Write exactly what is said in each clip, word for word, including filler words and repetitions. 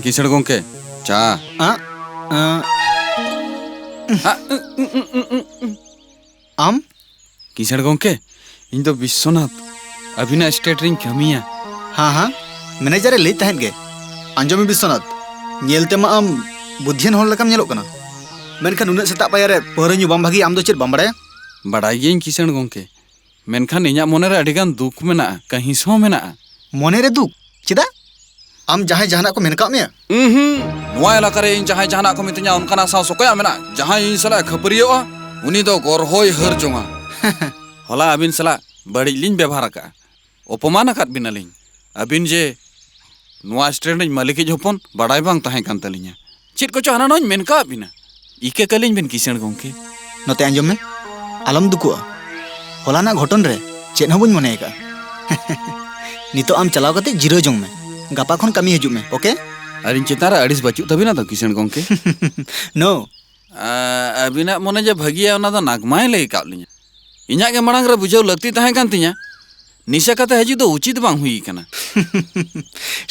ᱠᱤᱥᱟᱹᱬ ᱜᱚᱝᱠᱮ, ᱪᱟ᱾ ᱟᱸ, ᱟᱸ᱾ ᱟᱸ, ᱩᱸ, ᱩᱸ, ᱩᱸ, ᱩᱸ, ᱩᱸ᱾ ᱟᱢ? ᱠᱤᱥᱟᱹᱬ ᱜᱚᱝᱠᱮ, ᱤᱧ ᱫᱚ ᱵᱤᱥᱥᱚᱱᱟᱛᱷ, ᱟᱹᱵᱤᱱᱟᱜ ᱮᱥᱴᱮᱴ ᱨᱤᱧ ᱠᱟᱹᱢᱤᱭᱟ᱾ ᱦᱟᱸ, ᱦᱟᱸ, ᱢᱮᱱᱮᱡᱟᱨ ᱮ ᱞᱟᱹᱭ ᱛᱟᱦᱮᱸᱫ ᱜᱮ᱾ ᱟᱸᱡᱚᱢ ᱢᱮ ᱵᱤᱥᱥᱚᱱᱟᱛᱷ, ᱧᱮᱞ ᱛᱮᱢᱟ ᱟᱢ ᱵᱩᱫᱽᱫᱷᱤᱭᱟᱱ ᱦᱚᱲ ᱞᱮᱠᱟᱢ ᱧᱮᱞᱚᱜ ᱠᱟᱱᱟ, ᱢᱮᱱᱠᱷᱟᱱ ᱩᱱᱟᱹᱜ ᱥᱮᱛᱟᱜ ᱯᱟᱭᱟᱨ ᱨᱮ ᱯᱟᱹᱣᱨᱟᱹ ᱧᱩ ᱵᱟᱢ ᱵᱷᱟᱹᱜᱤᱭᱟ, ᱟᱢ ᱫᱚ ᱪᱮᱫ ᱵᱟᱢ ᱵᱟᱲᱟᱭᱟ? ᱵᱟᱲᱟᱭ ᱜᱤᱭᱟᱹᱧ ᱠᱤᱥᱟᱹᱬ ᱜᱚᱝᱠᱮ, ᱢᱮᱱᱠᱷᱟᱱ ᱤᱧᱟᱹᱜ ᱢᱚᱱᱮ ᱨᱮ ᱟᱹᱰᱤ ᱜᱟᱱ ᱫᱩᱠ ᱢᱮᱱᱟᱜᱼᱟ, ᱠᱟᱹᱦᱤᱥ ᱦᱚᱸ ᱢᱮᱱᱟᱜᱼᱟ᱾ ᱢᱚᱱᱮ ᱨᱮ ᱫᱩᱠ? ᱪᱮᱫᱟᱜ? ᱟᱢ ᱡᱟᱦᱟᱸᱭ ᱡᱟᱦᱟᱱᱟᱜ ᱠᱚ ᱢᱮᱱ ᱠᱟᱜ ᱢᱮᱭᱟ? ᱩᱸᱦᱩᱸ, ᱱᱚᱣᱟ ᱮᱞᱟᱠᱟ ᱨᱮ ᱤᱧ ᱡᱟᱦᱟᱸᱭ ᱡᱟᱦᱟᱱᱟᱜ ᱠᱚ ᱢᱤᱛᱟᱹᱧᱟ, ᱚᱱᱠᱟᱱᱟᱜ ᱥᱟᱶ ᱥᱚᱠᱚᱭᱟᱜ ᱢᱮᱱᱟᱜᱼᱟ? ᱡᱟᱦᱟᱸᱭ ᱤᱧ ᱥᱟᱞᱟᱜ ᱮ ᱠᱷᱟᱹᱯᱟᱹᱨᱤᱭᱟᱹᱜᱼᱟ, ᱩᱱᱤ ᱫᱚ ᱜᱚᱨᱦᱚᱭ ᱦᱟᱹᱨ ᱡᱚᱝᱟ᱾ ᱦᱚᱞᱟ ᱟᱹᱵᱤᱱ ᱥᱟᱞᱟᱜ ᱵᱟᱹᱲᱤᱡ ᱞᱤᱧ ᱵᱮᱵᱷᱟᱨ ᱟᱠᱟᱫᱼᱟ, ᱚᱯᱚᱢᱟᱱ ᱟᱠᱟᱫ ᱵᱤᱱᱟᱞᱤᱧ᱾ ᱟᱹᱵᱤᱱ ᱡᱮ ᱱᱚᱣᱟ ᱥᱴᱮᱱᱰ ᱨᱤᱱ ᱢᱟᱹᱞᱤᱠᱤᱡ ᱦᱚᱯᱚᱱ, ᱵᱟᱲᱟᱭ ᱵᱟᱝ ᱛᱟᱦᱮᱸ ᱠᱟᱱ ᱛᱟᱹᱞᱤᱧᱟ᱾ ᱪᱮᱫ ᱠᱚᱪᱚ ᱦᱟᱱᱟ ᱱᱚᱣᱟᱧ ᱢᱮᱱ ᱠᱟᱣᱟᱫ ᱵᱤᱱᱟ᱾ ᱤᱠᱟᱹ ᱠᱟᱹᱞᱤᱧ ᱵᱤᱱ ᱠᱤᱥᱟᱹᱬ ᱜᱚᱝᱠᱮ᱾ ᱱᱚᱛᱮ ᱟᱸᱡᱚᱢ ᱢᱮ, ᱟᱞᱚᱢ ᱫᱩᱠᱩᱜᱼᱟ᱾ ᱦᱚᱞᱟᱱᱟᱜ ᱜᱷᱚᱴᱚᱱ ᱨᱮ ᱪᱮᱫ ᱦᱚᱸ ᱵᱟᱹᱧ ᱢᱚᱱᱮ ᱟᱠᱟᱫᱼᱟ᱾ ᱱᱤᱛᱚᱜ ᱟᱢ ᱪᱟᱞᱟᱣ ᱠᱟᱛᱮ ᱡᱤᱨᱟᱹᱣ ᱡᱚᱝ ᱢᱮ᱾ ᱜᱟᱯᱟ ᱠᱷᱚᱱ ᱠᱟᱹᱢᱤ ᱦᱤᱡᱩᱜ ᱢᱮ, ᱳᱠᱮ? ᱟᱨ ᱤᱧ ᱪᱮᱛᱟᱱ ᱨᱮ ᱟᱹᱲᱤᱥ ᱵᱟᱹᱪᱩᱜ ᱛᱟᱹᱵᱤᱱᱟ ᱛᱚ, ᱠᱤᱥᱟᱹᱬ ᱜᱚᱝᱠᱮ? ᱱᱳ᱾ ᱟ-, ᱟᱹᱵᱤᱱᱟᱜ ᱢᱚᱱᱮ ᱡᱮ ᱵᱷᱟᱹᱜᱤᱭᱟ, ᱚᱱᱟ ᱫᱚ ᱱᱟᱜᱽᱢᱟᱭ ᱞᱟᱹᱭ ᱟᱠᱟᱫ ᱞᱤᱧᱟ᱾ ᱤᱧᱟᱹᱜ ᱜᱮ ᱢᱟᱲᱟᱝ ᱨᱮ ᱵᱩᱡᱷᱟᱹᱣ ᱞᱟᱹᱠᱛᱤ ᱛᱟᱦᱮᱸ ᱠᱟᱱ ᱛᱤᱧᱟ᱾ ᱱᱤᱥᱟ ᱠᱟᱛᱮ ᱦᱤᱡᱩᱜ ᱫᱚ ᱩᱪᱤᱛ ᱵᱟᱝ ᱦᱩᱭ ᱟᱠᱟᱱᱟ᱾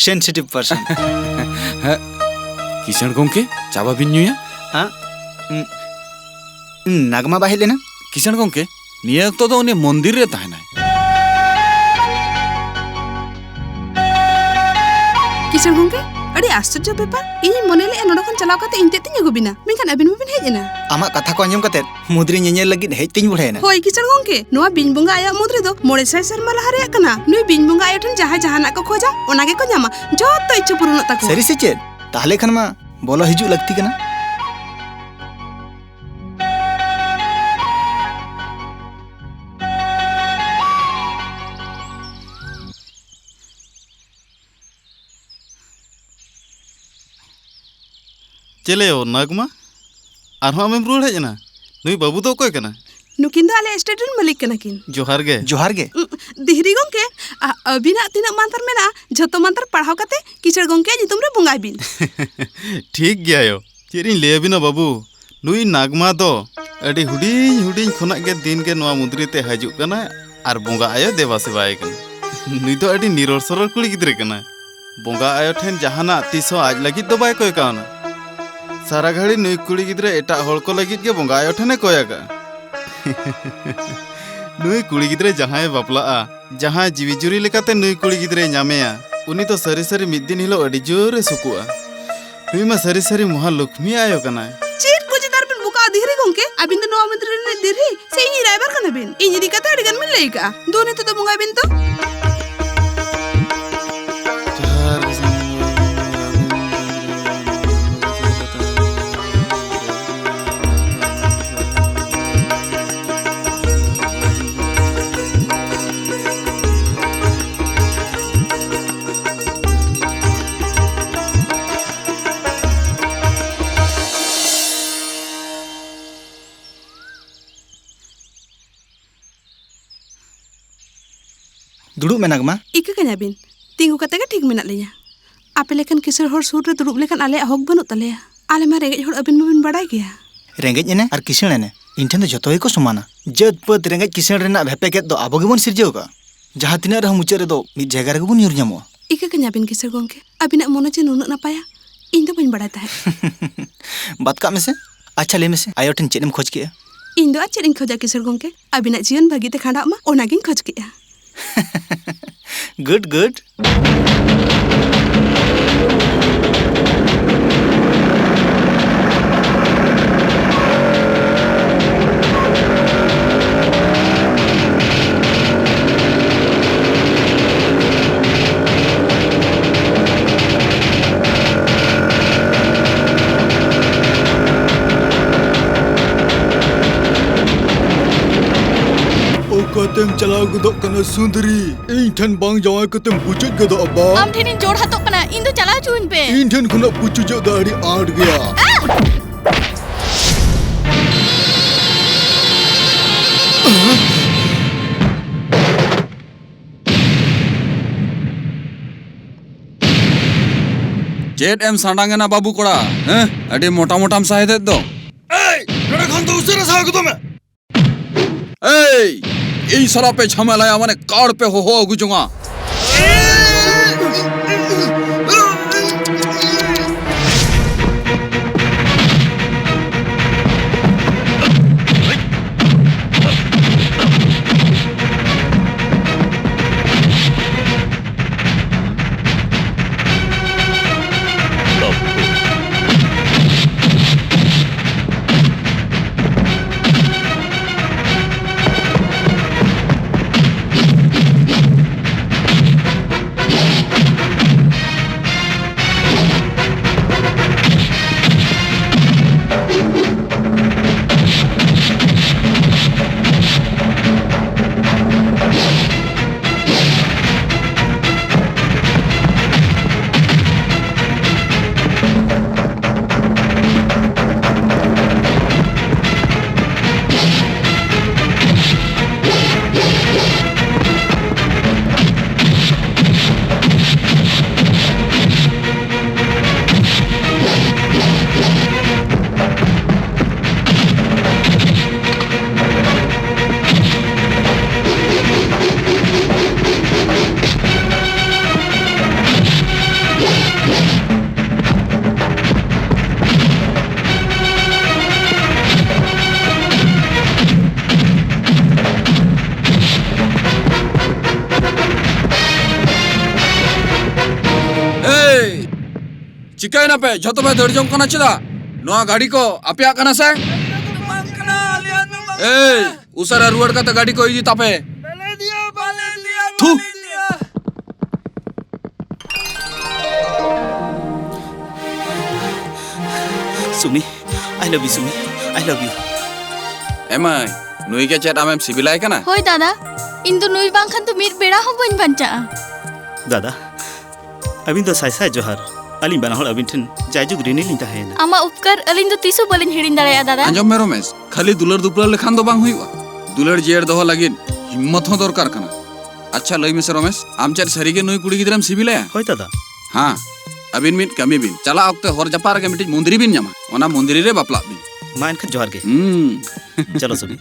Sensitive person. ᱦᱮᱸ, ᱠᱤᱥᱟᱹᱬ ᱜᱚᱝᱠᱮ, ᱪᱟ ᱵᱟᱵᱤᱱ ᱧᱩᱭᱟ? ᱦᱮᱸ? ᱩᱸ, ᱩᱸ, ᱱᱟᱜᱽᱢᱟ ᱵᱟᱭ ᱦᱮᱡ ᱞᱮᱱᱟ? ᱠᱤᱥᱟᱹᱬ ᱜᱚᱝᱠᱮ, ᱱᱤᱭᱟᱹ ᱚᱠᱛᱚ ᱫᱚ ᱩᱱᱤ ᱢᱚᱱᱫᱤᱨ ᱨᱮ ᱛᱟᱦᱮᱱᱟᱭ᱾ ᱠᱤᱥᱟᱹᱬ ᱜᱚᱝᱠᱮ, ᱟᱹᱰᱤ ᱟᱥᱪᱚᱨᱡᱚ ᱵᱮᱯᱟᱨ᱾ ᱤᱧᱤᱧ ᱢᱚᱱᱮ ᱞᱮᱫᱼᱟ ᱱᱚᱰᱮ ᱠᱷᱚᱱ ᱪᱟᱞᱟᱣ ᱠᱟᱛᱮ ᱤᱧ ᱛᱮᱫ ᱛᱤᱧ ᱟᱹᱜᱩ ᱵᱤᱱᱟ, ᱢᱮᱱᱠᱷᱟᱱ ᱟᱹᱵᱤᱱ ᱢᱟᱵᱤᱱ ᱦᱮᱡ ᱮᱱᱟ᱾ ᱟᱢᱟᱜ ᱠᱟᱛᱷᱟ ᱠᱚ ᱟᱸᱡᱚᱢ ᱠᱟᱛᱮ ᱢᱩᱫᱽᱨᱤ ᱧᱮᱧᱮᱞ ᱞᱟᱹᱜᱤᱫ ᱦᱮᱡ ᱛᱤᱧ ᱵᱚᱲᱦᱮᱭᱮᱱᱟ᱾ ᱦᱳᱭ, ᱠᱤᱥᱟᱹᱬ ᱜᱚᱝᱠᱮ, ᱱᱚᱣᱟ ᱵᱤᱧ ᱵᱚᱸᱜᱟ ᱟᱭᱟᱜ ᱢᱩᱫᱽ ᱨᱮᱫᱚ ᱢᱚᱬᱮ ᱥᱟᱭ ᱥᱮᱨᱢᱟ ᱞᱟᱦᱟ ᱨᱮᱭᱟᱜ ᱠᱟᱱᱟ᱾ ᱱᱩᱭ ᱵᱤᱧ ᱵᱚᱸᱜᱟ ᱟᱭᱳ ᱴᱷᱮᱱ ᱡᱟᱦᱟᱸᱭ ᱡᱟᱦᱟᱱᱟᱜ ᱠᱚ ᱠᱷᱚᱡᱟ, ᱚᱱᱟ ᱜᱮᱠᱚ ᱧᱟᱢᱟ᱾ ᱡᱚᱛᱚ ᱤᱪᱪᱷᱟᱹ ᱯᱩᱨᱚᱱᱚᱜ ᱛᱟᱠᱚᱣᱟ᱾ ᱥᱟᱹᱨᱤ ᱥᱮ ᱪᱮᱫ? ᱛᱟᱦᱞᱮ ᱠᱷᱟᱱ ᱢᱟ ᱵᱚᱞᱚ ᱦᱤᱡᱩᱜ ᱞᱟᱹᱠᱛᱤ ᱠᱟᱱᱟ᱾ ᱪᱮᱞᱮᱭᱳ, ᱱᱟᱜᱽᱢᱟ, ᱟᱨᱦᱚᱸ ᱟᱢᱮᱢ ᱨᱩᱣᱟᱹᱲ ᱦᱮᱡ ᱮᱱᱟ? ᱱᱩᱭ ᱵᱟᱹᱵᱩ ᱫᱚ ᱚᱠᱚᱭ ᱠᱟᱱᱟ? ᱱᱩᱠᱤᱱ ᱫᱚ ᱟᱞᱮ ᱮᱥᱴᱮᱴ ᱨᱮᱱ ᱢᱟᱹᱞᱤᱠ ᱠᱟᱱᱟ ᱠᱤᱱ᱾ ᱡᱚᱦᱟᱨ ᱜᱮ᱾ ᱡᱚᱦᱟᱨ ᱜᱮ᱾ ᱩᱸ, ᱫᱤᱦᱨᱤ ᱜᱚᱝᱠᱮ, ᱟ-, ᱟᱹᱵᱤᱱᱟᱜ ᱛᱤᱱᱟᱹᱜ ᱢᱟᱱᱛᱟᱨ ᱢᱮᱱᱟᱜᱼᱟ, ᱡᱷᱚᱛᱚ ᱢᱟᱱᱛᱟᱨ ᱯᱟᱲᱦᱟᱣ ᱠᱟᱛᱮ ᱠᱤᱥᱟᱹᱬ ᱜᱚᱝᱠᱮᱭᱟᱜ ᱧᱩᱛᱩᱢ ᱨᱮ ᱵᱚᱸᱜᱟᱭ ᱵᱤᱱ᱾ ᱴᱷᱤᱠ ᱜᱮᱭᱟ ᱭᱳ᱾ ᱪᱮᱫ ᱤᱧ ᱞᱟᱹᱭ ᱟᱵᱤᱱᱟ ᱵᱟᱹᱵᱩ, ᱱᱩᱭ ᱱᱟᱜᱽᱢᱟ ᱫᱚ ᱟᱹᱰᱤ ᱦᱩᱰᱤᱧ ᱦᱩᱰᱤᱧ ᱠᱷᱚᱱᱟᱜ ᱜᱮ ᱫᱤᱱ ᱜᱮ ᱱᱚᱣᱟ ᱢᱩᱫᱽᱨᱤ ᱛᱮ ᱦᱤᱡᱩᱜ ᱠᱟᱱᱟᱭ ᱟᱨ ᱵᱚᱸᱜᱟ ᱟᱭᱳ ᱫᱮᱵᱟ ᱥᱮᱵᱟᱭᱮ ᱠᱟᱱᱟ᱾ ᱱᱩᱭ ᱫᱚ ᱟᱹᱰᱤ ᱱᱤᱨᱚᱲ ᱥᱚᱨᱚᱲ ᱠᱩᱲᱤ ᱜᱤᱫᱽᱨᱟᱹ ᱠᱟᱱᱟᱭ᱾ ᱵᱚᱸᱜᱟ ᱟᱭᱳ ᱴᱷᱮᱱ ᱡᱟᱦᱟᱱᱟᱜ ᱛᱤᱥ ᱦᱚᱸ ᱟᱡ ᱞᱟᱹᱜᱤᱫ ᱫᱚ ᱵᱟᱭ ᱠᱚᱭ ᱠᱟᱣᱱᱟ᱾ ᱥᱟᱨᱟ ᱜᱷᱟᱹᱲᱤ ᱱᱩᱭ ᱠᱩᱲᱤ ᱜᱤᱫᱽᱨᱟᱹ ᱮᱴᱟᱜ ᱦᱚᱲ ᱠᱚ ᱞᱟᱹᱜᱤᱫ ᱜᱮ ᱵᱚᱸᱜᱟ ᱟᱭᱳ ᱴᱷᱮᱱᱮ ᱠᱚᱭ ᱟᱠᱟᱫᱼᱟ᱾ ᱱᱩᱭ ᱠᱩᱲᱤ ᱜᱤᱫᱽᱨᱟᱹ ᱡᱟᱦᱟᱸᱭ ᱵᱟᱯᱞᱟᱜᱼᱟ, ᱡᱟᱦᱟᱸᱭ ᱡᱤᱣᱤ ᱡᱩᱨᱤ ᱞᱮᱠᱟᱛᱮ ᱱᱩᱭ ᱠᱩᱲᱤ ᱜᱤᱫᱽᱨᱟᱹᱭ ᱧᱟᱢᱮᱭᱟ, ᱩᱱᱤ ᱫᱚ ᱥᱟᱹᱨᱤ ᱥᱟᱹᱨᱤ ᱢᱤᱫ ᱫᱤᱱ ᱦᱤᱞᱳᱜ ᱟᱹᱰᱤ ᱡᱳᱨᱮ ᱥᱩᱠᱩᱜᱼᱟ᱾ ᱱᱩᱭ ᱢᱟ ᱥᱟᱹᱨᱤ ᱥᱟᱹᱨᱤ ᱢᱚᱦᱟ ᱞᱚᱠᱷᱢᱤ ᱟᱭᱳ ᱠᱟᱱᱟᱭ᱾ ᱪᱮᱫ ᱠᱚ ᱪᱮᱛᱟᱱ ᱨᱮᱵᱤᱱ ᱵᱚᱠᱟᱜᱼᱟ ᱫᱤᱦᱨᱤ ᱜᱚᱝᱠᱮ? ᱟᱹᱵᱤᱱ ᱫᱚ ᱱᱚᱣᱟ ᱢᱚᱱᱫᱤᱨ ᱨᱤᱱᱤᱡ ᱫᱤᱦᱨᱤ ᱥᱮ ᱤᱧᱤᱡ ᱨᱟᱭᱵᱟᱨ ᱠᱟᱱᱟ ᱵᱤᱱ? ᱤᱧ ᱤᱫᱤ ᱠᱟᱛᱮ ᱟᱹᱰᱤ ᱜᱟᱱ ᱵᱤᱱ ᱞᱟᱹᱭ ᱠᱟᱜᱼᱟ᱾ ᱫᱩ ᱱᱤᱛᱚᱜ ᱫᱚ ᱵᱚᱸᱜᱟᱭ ᱵᱤᱱ ᱛᱚ᱾ ᱫᱩᱲᱩᱵ ᱢᱮ ᱱᱟᱜᱽᱢᱟ᱾ ᱤᱠᱟᱹ ᱠᱟᱹᱧᱟᱵᱤᱱ, ᱛᱤᱸᱜᱩ ᱠᱟᱛᱮ ᱜᱮ ᱴᱷᱤᱠ ᱢᱮᱱᱟᱜ ᱞᱤᱧᱟ᱾ ᱟᱯᱮ ᱞᱮᱠᱟᱱ ᱠᱤᱥᱟᱹᱬ ᱦᱚᱲ ᱥᱩᱨ ᱨᱮ ᱫᱩᱲᱩᱵ ᱞᱮᱠᱟᱱ ᱟᱞᱮᱭᱟᱜ ᱦᱚᱠ ᱵᱟᱹᱱᱩᱜ ᱛᱟᱞᱮᱭᱟ᱾ ᱟᱞᱮ ᱢᱟ ᱨᱮᱸᱜᱮᱡ ᱦᱚᱲ, ᱟᱹᱵᱤᱱ ᱢᱟᱵᱤᱱ ᱵᱟᱲᱟᱭ ᱜᱮᱭᱟ᱾ ᱨᱮᱸᱜᱮᱡ ᱮᱱᱮ ᱟᱨ ᱠᱤᱥᱟᱹᱬ ᱮᱱᱮ ᱤᱧ ᱴᱷᱮᱱ ᱫᱚ ᱡᱚᱛᱚ ᱜᱮᱠᱚ ᱥᱚᱢᱟᱱᱟ᱾ ᱡᱟᱹᱛ ᱯᱟᱹᱛ ᱨᱮᱸᱜᱮᱡ ᱠᱤᱥᱟᱹᱬ ᱨᱮᱱᱟᱜ ᱵᱷᱮᱯᱮᱜᱮᱫ ᱫᱚ ᱟᱵᱚ ᱜᱮᱵᱚᱱ ᱥᱤᱨᱡᱟᱹᱣ ᱟᱠᱟᱫᱼᱟ᱾ ᱡᱟᱦᱟᱸ ᱛᱤᱱᱟᱹᱜ ᱨᱮᱦᱚᱸ ᱢᱩᱪᱟᱹᱫ ᱨᱮᱫᱚ ᱢᱤᱫ ᱡᱟᱭᱜᱟ ᱨᱮᱜᱮ ᱵᱚᱱ ᱧᱩᱨ ᱧᱟᱢᱚᱜᱼᱟ᱾ ᱤᱠᱟᱹ ᱠᱟᱹᱧᱟᱵᱤᱱ ᱠᱤᱥᱟᱹᱬ ᱜᱚᱝᱠᱮ, ᱟᱹᱵᱤᱱᱟᱜ ᱢᱚᱱᱮ ᱡᱮ ᱱᱩᱱᱟᱹᱜ ᱱᱟᱯᱟᱭᱟ, ᱤᱧ ᱫᱚ ᱵᱟᱹᱧ ᱵᱟᱲᱟᱭ ᱛᱟᱦᱮᱸᱫ᱾ ᱵᱟᱫ ᱠᱟᱜ ᱢᱮᱥᱮ᱾ ᱟᱪᱪᱷᱟ, ᱞᱟᱹᱭ ᱢᱮᱥᱮ, ᱟᱭᱳ ᱴᱷᱮᱱ ᱪᱮᱫ ᱮᱢ ᱠᱷᱚᱡᱽ ᱠᱮᱜᱼᱟ? ᱤᱧ ᱫᱚ ᱟᱨ ᱪᱮᱫ ᱤᱧ ᱠᱷᱚᱡᱟ ᱠᱤᱥᱟᱹᱬ ᱜᱚᱝᱠᱮ? ᱟᱹᱵᱤᱱᱟᱜ ᱡᱤᱭᱚᱱ ᱵᱷᱟᱹᱜᱤ ᱛᱮ ᱠᱷᱟᱸᱰᱟᱜ ᱢᱟ, ᱚᱱᱟᱜᱤᱧ ᱠᱷᱚᱡᱽ ᱠᱮᱜᱼᱟ᱾ Good, good. ᱚᱠᱟᱛᱮᱢ ᱪᱟᱞᱟᱣ ᱜᱚᱫᱚᱜ ᱠᱟᱱᱟ ᱥᱩᱸᱫᱽᱨᱤ? ᱤᱧ ᱴᱷᱮᱱ ᱵᱟᱝ ᱡᱟᱶᱟᱭ ᱠᱟᱛᱮᱢ ᱵᱩᱪᱩᱡ ᱜᱚᱫᱚᱜᱼᱟ ᱵᱟ? ᱟᱢ ᱴᱷᱮᱱᱤᱧ ᱡᱳᱲ ᱦᱟᱛᱚᱜ ᱠᱟᱱᱟ, ᱤᱧ ᱫᱚ ᱪᱟᱞᱟᱣ ᱦᱚᱪᱚᱣᱟᱹᱧ ᱯᱮ᱾ ᱤᱧ ᱴᱷᱮᱱ ᱠᱷᱚᱱᱟᱜ ᱵᱩᱪᱩᱡᱚᱜ ᱫᱚ ᱟᱹᱰᱤ ᱟᱸᱴ ᱜᱮᱭᱟ᱾ ᱪᱮᱫ ᱮᱢ ᱥᱟᱸᱰᱟᱝ ᱮᱱᱟ ᱵᱟᱹᱵᱩ ᱠᱚᱲᱟ? ᱦᱮᱸ? ᱟᱹᱰᱤ ᱢᱚᱴᱟ ᱢᱚᱴᱟᱢ ᱥᱟᱦᱮᱫᱮᱫ ᱫᱚ᱾ ᱮᱭ! ᱱᱚᱰᱮ ᱠᱷᱚᱱ ᱫᱚ ᱩᱥᱟᱹᱨᱟ ᱥᱟᱦᱟ ᱜᱚᱫᱚᱜ ᱢᱮ! ᱮᱭ! ᱤᱧ ᱥᱟᱞᱟᱜ ᱯᱮ ᱡᱷᱟᱢᱮᱞᱟᱭᱟ, ᱢᱟᱱᱮ ᱠᱟᱲ ᱯᱮ ᱦᱚᱦᱚ ᱟᱹᱜᱩ ᱡᱚᱝᱟ᱾ ᱪᱤᱠᱟᱹᱭᱮᱱᱟ ᱯᱮ? ᱡᱷᱚᱛᱚ ᱯᱮ ᱫᱟᱹᱲ ᱡᱚᱝ ᱠᱟᱱᱟ ᱪᱮᱫᱟᱜ? ᱱᱚᱣᱟ ᱜᱟᱹᱰᱤ ᱠᱚ ᱟᱯᱮᱭᱟᱜ ᱠᱟᱱᱟ ᱥᱮ? ᱮᱭ, ᱩᱥᱟᱹᱨᱟ ᱨᱩᱣᱟᱹᱲ ᱠᱟᱛᱮ ᱜᱟᱹᱰᱤ ᱠᱚ ᱤᱫᱤ ᱛᱟᱯᱮ᱾ ᱛᱷᱩ᱾ ᱥᱩᱢᱤ, I love you, Sumi, I love you. ᱮ ᱢᱟᱹᱭ, ᱱᱩᱭ ᱜᱮ ᱪᱮᱫ ᱟᱢᱮᱢ ᱥᱤᱵᱤᱞᱟᱭ ᱠᱟᱱᱟ? ᱦᱳᱭ ᱫᱟᱫᱟ, ᱤᱧ ᱫᱚ ᱱᱩᱭ ᱵᱟᱝᱠᱷᱟᱱ ᱫᱚ ᱢᱤᱫ ᱵᱮᱲᱟ ᱦᱚᱸ ᱵᱟᱹᱧ ᱵᱟᱧᱪᱟᱜᱼᱟ᱾ ᱫᱟᱫᱟ, ᱟᱹᱵᱤᱱ ᱫᱚ ᱥᱟᱭ ᱥᱟᱭ ᱡᱚᱦᱟᱨ᱾ ᱟᱹᱞᱤᱧ ᱵᱟᱱᱟ ᱦᱚᱲ ᱟᱹᱵᱤᱱ ᱴᱷᱮᱱ ᱡᱟᱭᱡᱩᱜᱽ ᱨᱤᱱᱤ ᱞᱤᱧ ᱛᱟᱦᱮᱸᱭᱮᱱᱟ᱾ ᱟᱢᱟᱜ ᱩᱯᱠᱟᱨ ᱟᱹᱞᱤᱧ ᱫᱚ ᱛᱤᱥ ᱦᱚᱸ ᱵᱟᱹᱞᱤᱧ ᱦᱤᱲᱤᱧ ᱫᱟᱲᱮᱭᱟᱜᱼᱟ, ᱫᱟᱫᱟ᱾ ᱟᱸᱡᱚᱢ ᱢᱮ ᱨᱚᱢᱮᱥ, ᱠᱷᱟᱹᱞᱤ ᱫᱩᱞᱟᱹᱲ ᱫᱩᱯᱞᱟᱹᱲ ᱞᱮᱠᱷᱟᱱ ᱫᱚ ᱵᱟᱝ ᱦᱩᱭᱩᱜᱼᱟ᱾ ᱫᱩᱞᱟᱹᱲ ᱡᱤᱭᱟᱹᱲ ᱫᱚᱦᱚ ᱞᱟᱹᱜᱤᱫ ᱦᱤᱢᱢᱚᱛ ᱦᱚᱸ ᱫᱚᱨᱠᱟᱨ ᱠᱟᱱᱟ᱾ ᱟᱪᱪᱷᱟ, ᱞᱟᱹᱭ ᱢᱮᱥᱮ ᱨᱚᱢᱮᱥ, ᱟᱢ ᱪᱮᱫ ᱥᱟᱹᱨᱤᱜᱮ ᱱᱩᱭ ᱠᱩᱲᱤ ᱜᱤᱫᱽᱨᱟᱹᱢ ᱥᱤᱵᱤᱞᱟᱭᱟ? ᱦᱳᱭ ᱫᱟᱫᱟ᱾ ᱦᱮᱸ, ᱟᱹᱵᱤᱱ ᱢᱤᱫ ᱠᱟᱹᱢᱤ ᱵᱤᱱ, ᱪᱟᱞᱟᱜ ᱚᱠᱛᱮ ᱦᱚᱨ ᱡᱟᱯᱟᱜ ᱨᱮᱜᱮ ᱢᱤᱫᱴᱤᱡ ᱢᱚᱱᱫᱤᱨᱤ ᱵᱤᱱ ᱧᱟᱢᱟ, ᱚᱱᱟ ᱢᱚᱱᱫᱤᱨᱤ ᱨᱮ ᱵᱟᱯᱞᱟᱜ ᱵᱤᱱ᱾ ᱢᱟ ᱮᱱᱠᱷᱟᱱ ᱡᱚᱦᱟᱨ ᱜᱮ᱾ ᱦᱩᱸ᱾ ᱪᱚᱞᱚ ᱥᱩᱢᱤ᱾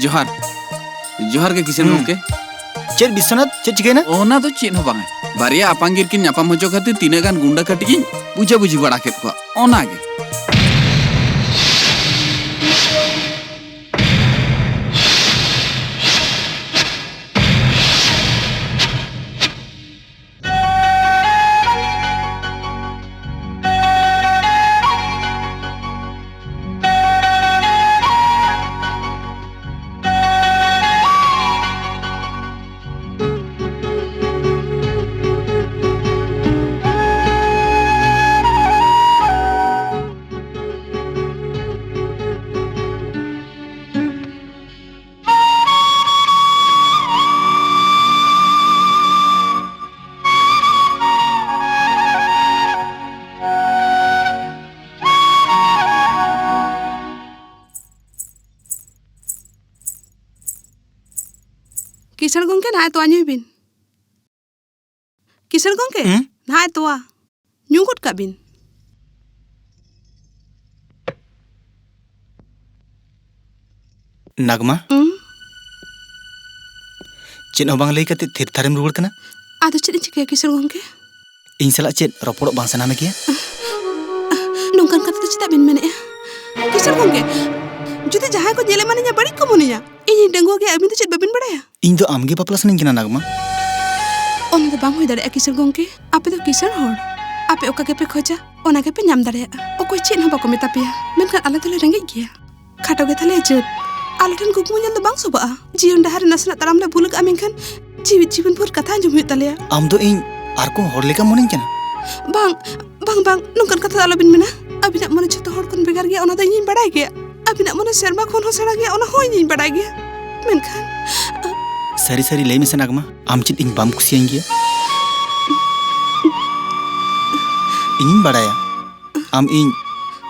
ᱡᱚᱦᱟᱨ᱾ ᱡᱚᱦᱟᱨ ᱜᱮ ᱠᱤᱥᱟᱹᱬ ᱦᱩᱸ᱾ ᱜᱚᱢᱠᱮ᱾ ᱪᱮᱫ ᱵᱤᱥᱥᱚᱱᱟᱛᱷ, ᱪᱮᱫ ᱪᱤᱠᱟᱹᱭᱮᱱᱟ? ᱚᱱᱟ ᱫᱚ ᱪᱮᱫ ᱦᱚᱸ ᱵᱟᱝᱟ᱾ ᱵᱟᱨᱭᱟ ᱟᱯᱟᱝ ᱜᱤᱨ ᱠᱤᱱ ᱧᱟᱯᱟᱢ ᱦᱚᱪᱚ ᱠᱷᱟᱹᱛᱤᱨ ᱛᱤᱱᱟᱹᱜ ᱜᱟᱱ ᱜᱩᱱᱰᱟᱹ ᱠᱟᱹᱴᱤᱡ ᱤᱧ ᱵᱩᱡᱷᱟᱹ ᱵᱩᱡᱷᱤ ᱵᱟᱲᱟ ᱠᱮᱫ ᱠᱚᱣᱟ, ᱚᱱᱟ ᱜᱮ᱾ ᱠᱤᱥᱟᱹᱬ ᱜᱚᱢᱠᱮ, ᱱᱟᱦᱟᱜ ᱛᱚᱣᱟ ᱧᱩᱭ ᱵᱤᱱ᱾ ᱠᱤᱥᱟᱹᱬ ᱜᱚᱢᱠᱮ, ᱦᱮᱸ? ᱱᱟᱦᱟᱜ ᱛᱚᱣᱟ ᱧᱩ ᱜᱚᱫ ᱠᱟᱜ ᱵᱤᱱ᱾ ᱱᱟᱜᱽᱢᱟ, ᱦᱩᱸ? ᱪᱮᱫ ᱦᱚᱸ ᱵᱟᱝ ᱞᱟᱹᱭ ᱠᱟᱛᱮ ᱛᱷᱤᱨ ᱛᱷᱟᱨᱮᱢ ᱨᱩᱣᱟᱹᱲ ᱠᱟᱱᱟ? ᱟᱫᱚ ᱪᱮᱫ ᱤᱧ ᱪᱤᱠᱟᱹᱭᱟ ᱠᱤᱥᱟᱹᱬ ᱜᱚᱢᱠᱮ? ᱤᱧ ᱥᱟᱞᱟᱜ ᱪᱮᱫ ᱨᱚᱯᱚᱲᱚᱜ ᱵᱟᱝ ᱥᱟᱱᱟ ᱢᱮ ᱜᱮᱭᱟ? ᱱᱚᱝᱠᱟᱱ ᱠᱟᱛᱷᱟ ᱫᱚ ᱪᱮᱫᱟᱜ ᱵᱤᱱ ᱢᱮᱱᱮᱫᱼᱟ ᱠᱤᱥᱟᱹᱬ ᱜᱚᱢᱠᱮ? ᱡᱩᱫᱤ ᱡᱟᱦᱟᱸᱭ ᱠᱚ ᱧᱮᱞ ᱮᱢᱟᱱᱤᱧᱟ, ᱵᱟᱹᱲᱤᱡ ᱠᱚ ᱢᱚᱱᱮᱭᱟ᱾ ᱤᱧᱤᱧ ᱰᱟᱺᱜᱩᱣᱟᱹ ᱜᱮᱭᱟ, ᱟᱹᱵᱤᱱ ᱫᱚ ᱪᱮᱫ ᱵᱟᱹᱵᱤᱱ ᱵᱟᱲᱟᱭᱟ? ᱤᱧ ᱫᱚ ᱟᱢᱜᱮ ᱵᱟᱯᱞᱟ ᱥᱟᱱᱟᱧ ᱠᱟᱱᱟ, ᱱᱟᱜᱽᱢᱟ᱾ ᱚᱱᱟ ᱫᱚ ᱵᱟᱝ ᱦᱩᱭ ᱫᱟᱲᱮᱭᱟᱜᱼᱟ, ᱠᱤᱥᱟᱹᱬ ᱜᱚᱢᱠᱮ᱾ ᱟᱯᱮ ᱫᱚ ᱠᱤᱥᱟᱹᱬ ᱦᱚᱲ᱾ ᱟᱯᱮ ᱚᱠᱟ ᱜᱮᱯᱮ ᱠᱷᱚᱡᱟ, ᱚᱱᱟ ᱜᱮᱯᱮ ᱧᱟᱢ ᱫᱟᱲᱮᱭᱟᱜᱼᱟ᱾ ᱚᱠᱚᱭ ᱪᱮᱫ ᱦᱚᱸ ᱵᱟᱠᱚ ᱢᱮᱛᱟ ᱯᱮᱭᱟ, ᱢᱮᱱᱠᱷᱟᱱ ᱟᱞᱮ ᱫᱚᱞᱮ ᱨᱮᱸᱜᱮᱡ ᱜᱮᱭᱟ᱾ ᱠᱷᱟᱴᱚ ᱜᱮ ᱛᱟᱞᱮᱭᱟ ᱡᱟᱹᱛ᱾ ᱟᱞᱮ ᱴᱷᱮᱱ ᱠᱩᱠᱢᱩ ᱧᱮᱞ ᱫᱚ ᱵᱟᱝ ᱥᱚᱵᱷᱟᱜᱼᱟ᱾ ᱡᱤᱭᱚᱱ ᱰᱟᱦᱟᱨ ᱨᱮ ᱱᱟᱥᱮᱱᱟᱜ ᱛᱟᱲᱟᱢ ᱞᱮ ᱵᱷᱩᱞ ᱠᱟᱜᱼᱟ, ᱢᱮᱱᱠᱷᱟᱱ ᱡᱤᱣᱤᱫ ᱡᱤᱵᱚᱱ ᱵᱷᱳᱨ ᱠᱟᱛᱷᱟ ᱟᱸᱡᱚᱢ ᱦᱩᱭᱩᱜ ᱛᱟᱞᱮᱭᱟ᱾ ᱟᱢ ᱫᱚ ᱤᱧ ᱟᱨ ᱠᱚ ᱦᱚᱲ ᱞᱮᱠᱟᱢ ᱢᱚᱱᱮᱧ ᱠᱟᱱᱟ? ᱵᱟᱝ, ᱵᱟᱝ, ᱵᱟᱝ, ᱱᱚᱝᱠᱟᱱ ᱠᱟᱛᱷᱟ ᱫᱚ ᱟᱞᱚᱵᱤᱱ ᱢᱮᱱᱟ᱾ ᱟᱹᱵᱤᱱᱟᱜ ᱢᱚᱱᱮ ᱡᱷᱚᱛᱚ ᱦᱚᱲ ᱠᱷᱚᱱ ᱵᱷᱮᱜᱟᱨ ᱜᱮᱭᱟ, ᱚᱱᱟ ᱫᱚ ᱤᱧᱤᱧ ᱵᱟᱲᱟᱭ ᱜᱮᱭᱟ᱾ ᱟᱹᱵᱤᱱᱟᱜ ᱢᱚᱱᱮ ᱥᱮᱨᱢᱟ ᱠᱷᱚᱱ ᱦᱚᱸ ᱥᱮᱬᱟ ᱜᱮᱭᱟ, ᱚᱱᱟ ᱦᱚᱸ ᱤᱧᱤᱧ ᱵᱟᱲᱟᱭ ᱜᱮᱭᱟ᱾ ᱢᱮᱱᱠᱷᱟᱱ ᱥᱟᱹᱨᱤ ᱥᱟᱹᱨᱤ ᱞᱟᱹᱭ ᱢᱮᱥᱮ, ᱱᱟᱜᱽᱢᱟ, ᱟᱢ ᱪᱮᱫ ᱤᱧ ᱵᱟᱢ ᱠᱩᱥᱤᱭᱟᱹᱧ ᱜᱮᱭᱟ? ᱤᱧᱤᱧ ᱵᱟᱲᱟᱭᱟ, ᱟᱢ ᱤᱧ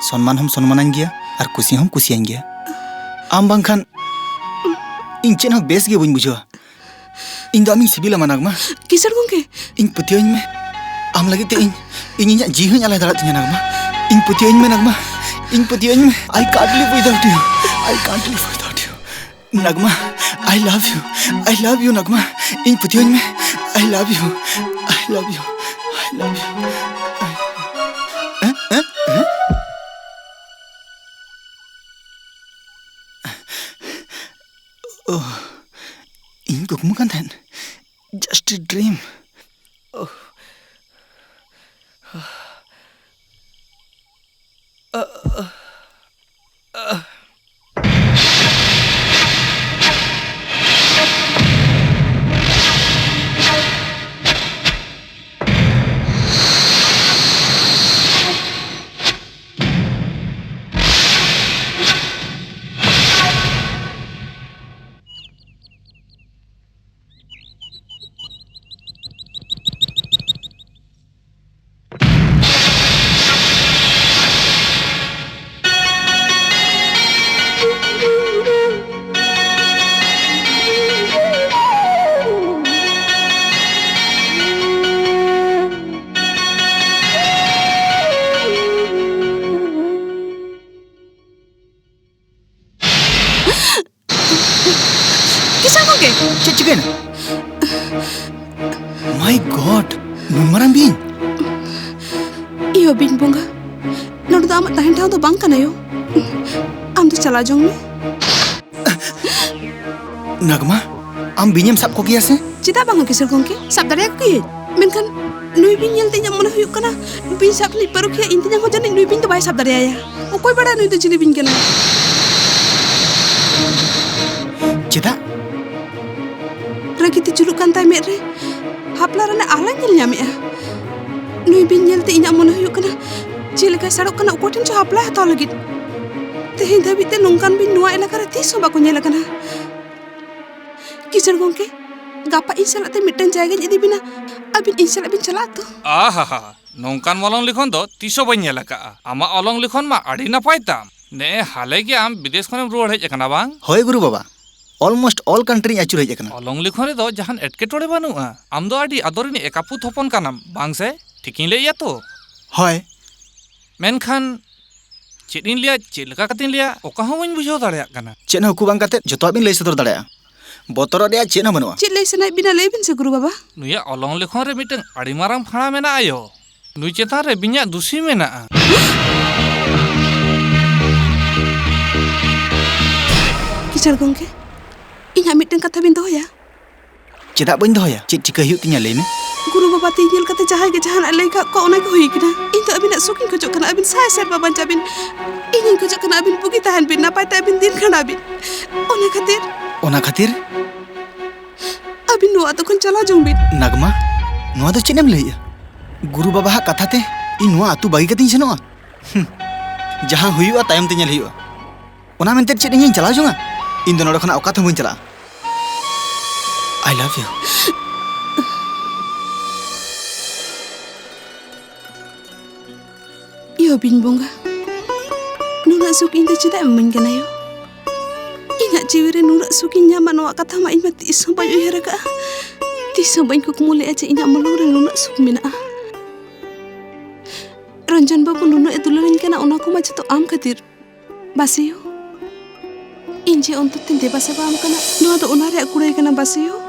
ᱥᱚᱱᱢᱟᱱ ᱦᱚᱸᱢ ᱥᱚᱱᱢᱟᱱᱟᱹᱧ ᱜᱮᱭᱟ ᱟᱨ ᱠᱩᱥᱤ ᱦᱚᱸᱢ ᱠᱩᱥᱤᱭᱟᱹᱧ ᱜᱮᱭᱟ᱾ ᱟᱢ ᱵᱟᱝᱠᱷᱟᱱ ᱤᱧ ᱪᱮᱫ ᱦᱚᱸ ᱵᱮᱥ ᱜᱮ ᱵᱟᱹᱧ ᱵᱩᱡᱷᱟᱹᱣᱟ᱾ ᱤᱧ ᱫᱚ ᱟᱢᱤᱧ ᱥᱤᱵᱤᱞᱟᱢᱟ, ᱱᱟᱜᱽᱢᱟ᱾ ᱠᱤᱥᱟᱹᱬ ᱜᱚᱢᱠᱮ᱾ ᱤᱧ ᱯᱟᱹᱛᱭᱟᱹᱣᱟᱹᱧ ᱢᱮ᱾ ᱟᱢ ᱞᱟᱹᱜᱤᱫ ᱛᱮ ᱤᱧ, ᱤᱧ ᱤᱧᱟᱹᱜ ᱡᱤᱣᱤ ᱦᱚᱸᱧ ᱟᱞᱟᱭ ᱫᱟᱲᱮᱭᱟᱜ ᱛᱤᱧᱟᱹ, ᱱᱟᱜᱽᱢᱟ᱾ ᱤᱧ ᱯᱟᱹᱛᱭᱟᱹᱣᱟᱹᱧ ᱢᱮ, ᱱᱟᱜᱽᱢᱟ᱾ ᱤᱧ ᱯᱟᱹᱛᱭᱟᱹᱣᱟᱹᱧ ᱢᱮ᱾ I can't live without you. I can't live without you. ᱱᱟᱜᱽᱢᱟ, I love you. I love you, ᱱᱟᱜᱽᱢᱟ᱾ ᱤᱧ ᱯᱟᱹᱛᱭᱟᱹᱣᱟᱹᱧ ᱢᱮ᱾ I love you. I love you. I love you. ᱦᱮᱸ? ᱦᱮᱸ? ᱦᱮᱸ? ᱳᱦ, ᱤᱧ ᱠᱩᱠᱢᱩ ᱠᱟᱱ ᱛᱟᱦᱮᱸᱫ᱾ Just a dream. ᱳᱦ᱾ ᱠᱤᱥᱟᱹᱬ ᱜᱚᱢᱠᱮ! ᱪᱮᱫ ᱪᱤᱠᱟᱹᱭᱮᱱᱟ? My God! ᱱᱩᱱ ᱢᱟᱨᱟᱝ ᱵᱤᱧ! ᱤᱭᱳ ᱵᱤᱧ ᱵᱚᱸᱜᱟ, ᱱᱚᱰᱮ ᱫᱚ ᱟᱢᱟᱜ ᱛᱟᱦᱮᱱ ᱴᱷᱟᱶ ᱫᱚ ᱵᱟᱝ ᱠᱟᱱᱟ ᱭᱳ᱾ ᱫᱚ ᱪᱟᱞᱟᱣ ᱡᱚᱝ ᱢᱮ᱾ ᱱᱟᱜᱽᱢᱟ, ᱟᱢ ᱵᱤᱧᱮᱢ ᱥᱟᱵ ᱠᱚᱜᱮᱭᱟ ᱥᱮ? ᱪᱮᱫᱟᱜ ᱵᱟᱝᱟ ᱠᱤᱥᱳᱨ ᱜᱚᱢᱠᱮ, ᱥᱟᱵ ᱫᱟᱲᱮᱭᱟᱠᱚ ᱜᱤᱭᱟᱹᱧ᱾ ᱢᱮᱱᱠᱷᱟᱱ ᱱᱩᱭ ᱵᱤᱧ ᱧᱮᱞᱛᱮ ᱤᱧᱟᱹᱜ ᱢᱚᱱᱮ ᱦᱩᱭᱩᱜ ᱠᱟᱱᱟ, ᱵᱤᱧ ᱥᱟᱵ ᱨᱤᱱᱤᱡ ᱯᱟᱹᱨᱩᱠᱷᱤᱭᱟᱹ ᱤᱧ ᱛᱮᱧᱟᱝ ᱦᱚᱸ ᱡᱟᱹᱱᱤᱡ ᱱᱩᱭ ᱵᱤᱧ ᱫᱚ ᱵᱟᱭ ᱥᱟᱵ ᱫᱟᱲᱮᱭᱟᱭᱟ᱾ ᱚᱠᱚᱭ ᱵᱟᱲᱟᱭ ᱱᱩᱭ ᱫᱚ ᱪᱤᱞᱤ ᱵᱤᱧ ᱠᱟᱱᱟᱭ? ᱪᱮᱫᱟᱜ? ᱨᱟᱹᱜᱤ ᱛᱮ ᱡᱩᱞᱩᱜ ᱠᱟᱱ ᱛᱟᱭ ᱢᱮᱫ ᱨᱮ ᱦᱟᱯᱞᱟ ᱨᱮᱱᱟᱜ ᱟᱞᱟᱧ ᱧᱮᱞ ᱧᱟᱢᱮᱜᱼᱟ᱾ ᱱᱩᱭ ᱵᱤᱧ ᱧᱮᱞᱛᱮ ᱤᱧᱟᱹᱜ ᱢᱚᱱᱮ ᱦᱩᱭᱩᱜ ᱠᱟᱱᱟ, ᱪᱮᱫ ᱞᱮᱠᱟᱭ ᱥᱟᱲᱚᱜ ᱠᱟᱱᱟ ᱚᱠᱚᱭ ᱴᱷᱮᱱ ᱪᱚ ᱦᱟᱯᱞᱟ ᱦᱟᱛᱟᱣ ᱞᱟᱹᱜᱤᱫ᱾ ᱛᱮᱦᱮᱧ ᱫᱷᱟᱹᱵᱤᱡ ᱛᱮ ᱱᱚᱝᱠᱟᱱ ᱵᱤᱧ ᱱᱚᱣᱟ ᱮᱞᱟᱠᱟ ᱨᱮ ᱛᱤᱥ ᱦᱚᱸ ᱵᱟᱠᱚ ᱧᱮᱞ ᱟᱠᱟᱱᱟ᱾ ᱠᱤᱥᱟᱹᱬ ᱜᱚᱢᱠᱮ, ᱜᱟᱯᱟ ᱤᱧ ᱥᱟᱞᱟᱜ ᱛᱮ ᱢᱤᱫᱴᱟᱝ ᱡᱟᱭᱜᱟᱧ ᱤᱫᱤ ᱵᱤᱱᱟ, ᱟᱹᱵᱤᱱ ᱤᱧ ᱥᱟᱞᱟᱜ ᱵᱤᱱ ᱪᱟᱞᱟᱜᱼᱟ ᱛᱚ? ᱟᱦᱟᱦᱟ, ᱱᱚᱝᱠᱟᱱ ᱚᱞᱚᱝ ᱞᱤᱠᱷᱚᱱ ᱫᱚ ᱛᱤᱥ ᱦᱚᱸ ᱵᱟᱹᱧ ᱧᱮᱞ ᱟᱠᱟᱫᱼᱟ᱾ ᱟᱢᱟᱜ ᱚᱞᱚᱝ ᱞᱤᱠᱷᱚᱱ ᱢᱟ ᱟᱹᱰᱤ ᱱᱟᱯᱟᱭ ᱛᱟᱢ᱾ ᱱᱮᱜᱼᱮ ᱦᱟᱞᱮ ᱜᱮ ᱟᱢ ᱵᱤᱫᱮᱥ ᱠᱷᱚᱱᱮᱢ ᱨᱩᱣᱟᱹᱲ ᱦᱮᱡ ᱟᱠᱟᱱᱟ ᱵᱟᱝ? ᱦᱳᱭ ᱜᱩᱨᱩ ᱵᱟᱵᱟ, almost all country ᱤᱧ ᱟᱹᱪᱩᱨ ᱦᱮᱡ ᱟᱠᱟᱱᱟ᱾ ᱚᱞᱚᱝ ᱞᱤᱠᱷᱚᱱ ᱨᱮᱫᱚ ᱡᱟᱦᱟᱱ ᱮᱴᱠᱮᱴᱚᱬᱮ ᱵᱟᱹᱱᱩᱜᱼᱟ᱾ ᱟᱢ ᱫᱚ ᱟᱹᱰᱤ ᱟᱫᱚᱨᱤᱧ ᱮᱠᱟᱯᱩᱛ ᱦᱚᱯᱚᱱ ᱠᱟᱱᱟᱢ, ᱵᱟᱝ ᱥᱮ? ᱴᱷᱤᱠᱤᱧ ᱞᱟᱹᱭᱮᱜᱼᱟ ᱛᱚ? ᱦᱳᱭ᱾ ᱢᱮᱱᱠᱷᱟᱱ ᱪᱮᱫ ᱤᱧ ᱞᱟᱹᱭᱟ, ᱪᱮᱫ ᱞᱮᱠᱟ ᱠᱟᱛᱮᱧ ᱞᱟᱹᱭᱟ, ᱚᱠᱟ ᱦᱚᱸ ᱵᱟᱹᱧ ᱵᱩᱡᱷᱟᱹᱣ ᱫᱟᱲᱮᱭᱟᱜ ᱠᱟᱱᱟ᱾ ᱪᱮᱫ ᱦᱚᱸ ᱩᱠᱩ ᱵᱟᱝ ᱠᱟᱛᱮ ᱡᱚᱛᱚᱣᱟᱜ ᱵᱤᱱ ᱞᱟᱹᱭ ᱥᱚᱫᱚᱨ ᱫᱟᱲᱮᱭᱟᱜᱼᱟ᱾ ᱵᱚᱛᱚᱨᱚᱜ ᱨᱮᱭᱟᱜ ᱪᱮᱫ ᱦᱚᱸ ᱵᱟᱹᱱᱩᱜᱼᱟ᱾ ᱪᱮᱫ ᱞᱟᱹᱭ ᱥᱟᱱᱟᱭᱮᱫ ᱵᱤᱱᱟ, ᱞᱟᱹᱭ ᱵᱤᱱ ᱥᱮ ᱜᱩᱨᱩ ᱵᱟᱵᱟ᱾ ᱱᱩᱭᱟᱜ ᱚᱞᱚᱝ ᱞᱮᱠᱷᱚᱱ ᱨᱮ ᱢᱤᱫᱴᱟᱝ ᱟᱹᱰᱤ ᱢᱟᱨᱟᱝ ᱯᱷᱟᱲᱟ ᱢᱮᱱᱟᱜᱼᱟ ᱭᱳ᱾ ᱱᱩᱭ ᱪᱮᱛᱟᱱ ᱨᱮ ᱵᱤᱧᱟᱜ ᱫᱩᱥᱤ ᱢᱮᱱᱟᱜᱼᱟ᱾ ᱠᱤᱥᱟᱹᱬ ᱜᱚᱢᱠᱮ, ᱤᱧᱟᱜ ᱢᱤᱫᱴᱟᱝ ᱠᱟᱛᱷᱟ ᱵᱤᱱ ᱫᱚᱦᱚᱭᱟ? ᱪᱮᱫᱟᱜ ᱵᱟᱹᱧ ᱫᱚᱦᱚᱭᱟ? ᱪᱮᱫ ᱪᱤᱠᱟᱹ ᱦᱩᱭᱩᱜ ᱛᱤᱧᱟ, ᱞᱟᱹᱭ ᱢᱮ? ᱜᱩᱨᱩ ᱵᱟᱵᱟ ᱛᱤᱧ ᱧᱮᱞ ᱠᱟᱛᱮ ᱡᱟᱦᱟᱸᱭ ᱜᱮ ᱡᱟᱦᱟᱱᱟᱜ ᱮ ᱞᱟᱹᱭ ᱠᱟᱜ ᱠᱚᱣᱟ, ᱚᱱᱟ ᱜᱮ ᱦᱩᱭ ᱠᱟᱱᱟ᱾ ᱤᱧ ᱫᱚ ᱟᱹᱵᱤᱱᱟᱜ ᱥᱩᱠ ᱤᱧ ᱠᱷᱚᱡᱚᱜ ᱠᱟᱱᱟ, ᱟᱹᱵᱤᱱ ᱥᱟᱭ ᱥᱮᱨᱢᱟ ᱵᱟᱧᱪᱟᱜ ᱵᱤᱱ᱾ ᱤᱧᱤᱧ ᱠᱷᱚᱡᱚᱜ ᱠᱟᱱᱟ ᱟᱹᱵᱤᱱ ᱵᱩᱜᱤ ᱛᱟᱦᱮᱱ ᱵᱤᱱ, ᱱᱟᱯᱟᱭ ᱛᱮ ᱟᱹᱵᱤᱱ ᱫᱤᱱ ᱠᱷᱟᱸᱰᱟᱣ ᱵᱤᱱ᱾ ᱚᱱᱟ ᱠᱷᱟᱹᱛᱤᱨ ᱚᱱᱟ ᱠᱷᱟᱹᱛᱤᱨ? ᱟᱹᱵᱤᱱ ᱱᱚᱣᱟ ᱟᱛᱳ ᱠᱷᱚᱱ ᱪᱟᱞᱟᱣ ᱡᱚᱝ ᱵᱤᱱ᱾ ᱱᱟᱜᱽᱢᱟ, ᱱᱚᱣᱟ ᱫᱚ ᱪᱮᱫ ᱮᱢ ᱞᱟᱹᱭᱮᱜᱼᱟ? ᱜᱩᱨᱩ ᱵᱟᱵᱟᱣᱟᱜ ᱠᱟᱛᱷᱟ ᱛᱮ ᱤᱧ ᱱᱚᱣᱟ ᱟᱛᱳ ᱵᱟᱹᱜᱤ ᱠᱟᱛᱮᱧ ᱥᱮᱱᱚᱜᱼᱟ? ᱦᱩᱸ, ᱡᱟᱦᱟᱸ ᱦᱩᱭᱩᱜᱼᱟ ᱛᱟᱭᱚᱢ ᱛᱮ ᱧᱮᱞ ᱦᱩᱭᱩᱜᱼᱟ᱾ ᱚᱱᱟ ᱢᱮᱱᱛᱮ ᱪᱮᱫ ᱤᱧᱤᱧ ᱪᱟᱞᱟᱣ ᱡᱚᱝᱟ? ᱤᱧ ᱫᱚ ᱱᱚᱰᱮ ᱠᱷᱚᱱᱟᱜ ᱚᱠᱟ ᱛᱮᱦᱚᱸ ᱵᱟᱹᱧ ᱪᱟᱞᱟᱜᱼᱟ᱾ I love you. ᱭᱳ ᱵᱤᱧ ᱵᱚᱸᱜᱟ, ᱱᱩᱱᱟᱹᱜ ᱥᱩᱠ ᱤᱧ ᱫᱚ ᱪᱮᱫᱟᱜ ᱮᱢ ᱤᱢᱟᱹᱧ ᱠᱟᱱᱟ ᱭᱳ? ᱤᱧᱟᱹᱜ ᱡᱤᱣᱤ ᱨᱮ ᱱᱩᱱᱟᱹᱜ ᱥᱩᱠ ᱤᱧ ᱧᱟᱢᱟ, ᱱᱚᱣᱟ ᱠᱟᱛᱷᱟ ᱢᱟ ᱤᱧ ᱢᱟ ᱛᱤᱥ ᱦᱚᱸ ᱵᱟᱹᱧ ᱩᱭᱦᱟᱹᱨ ᱟᱠᱟᱫᱼᱟ᱾ ᱛᱤᱥ ᱦᱚᱸ ᱵᱟᱹᱧ ᱠᱩᱠᱢᱩ ᱞᱮᱫᱼᱟ ᱡᱮ ᱤᱧᱟᱹᱜ ᱢᱚᱞᱚᱝ ᱨᱮ ᱱᱩᱱᱟᱹᱜ ᱥᱩᱠ ᱢᱮᱱᱟᱜᱼᱟ᱾ ᱨᱚᱧᱡᱚᱱ ᱵᱟᱹᱵᱩ ᱱᱩᱱᱟᱹᱜ ᱮ ᱫᱩᱞᱟᱹᱲᱤᱧ ᱠᱟᱱᱟ, ᱚᱱᱟ ᱠᱚᱢᱟ ᱡᱚᱛᱚ ᱟᱢ ᱠᱷᱟᱹᱛᱤᱨ᱾ ᱵᱟᱥᱮᱭᱳ, ᱤᱧ ᱡᱮ ᱚᱱᱛᱚᱨ ᱛᱮᱧ ᱫᱮᱵᱟ ᱥᱮᱵᱟ ᱟᱢ ᱠᱟᱱᱟ, ᱱᱚᱣᱟ ᱫᱚ ᱚᱱᱟ ᱨᱮᱭᱟᱜ ᱠᱩᱲᱟᱹᱭ ᱠᱟᱱᱟ ᱵᱟᱥᱮᱭᱳ᱾